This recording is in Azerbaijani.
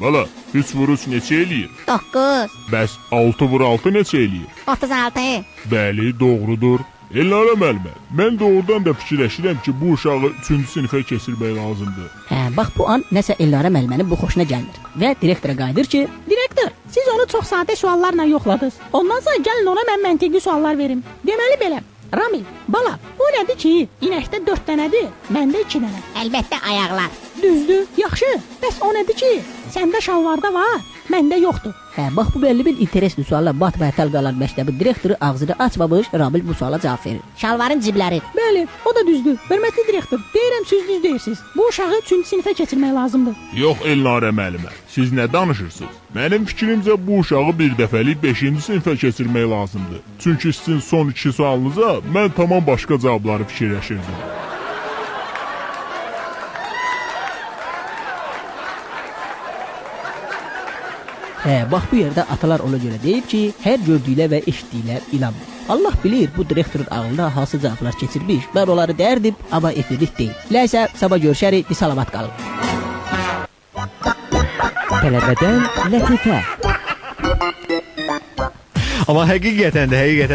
Bala, 3 vur 3 neçə eləyir? 9. Bəs 6 vur 6 neçə eləyir? 36. Bəli, doğrudur. Elnarə müəllimə, mən doğrudan da fikirləşirəm ki, bu uşağı 3-cü sinifə keçirmək lazımdır. Hə, bax bu an nəsə Elnarə müəllimənin bu xoşuna gəlmir və direktora qayıdır ki, Direktor, siz onu çox sadə suallarla yoxladınız. Ondan sonra gəlin ona mən məntiqi suallar verim. Deməli belə. Ramil, bala, o nədir ki, inəkdə 4 dənədir, məndə 2 dənə. Əlbəttə ayaqlar. Düzdür, yaxşı. Bəs o nədir ki, səndə şalvarda var, məndə yoxdur. Hə, bax bu belli bir interesli suala batmaya qalan məktəbin direktoru ağzını açmamış Ramil bu suala cavab verir. Şalvarın cibləri. Bəli, o da düzdür. Hörmətli direktor, deyirəm siz düz deyirsiniz. Bu uşağı 3-cü sinifə keçirmək lazımdır. Yox Elnarə müəllimə, siz nə danışırsınız? Mənim fikrimcə bu uşağı bir dəfəlik 5-ci sinifə keçirmək lazımdır. Çünki sizin son iki sualınıza mən tamam başqa cavabları fikirləşirdim. Hə, bax bu yerdə atalar ona görə deyib ki, hər gördüyünə və eşitdiyinə inanma. Allah bilir bu direktorun ağlına hansı cavablar keçirmiş. Mən onları dərdim, amma efirlik deyil. Nəysə, sabah görüşərik, bir salamat qalın. Tələbədən lətifə. Amma həqiqətən də, həqiqətən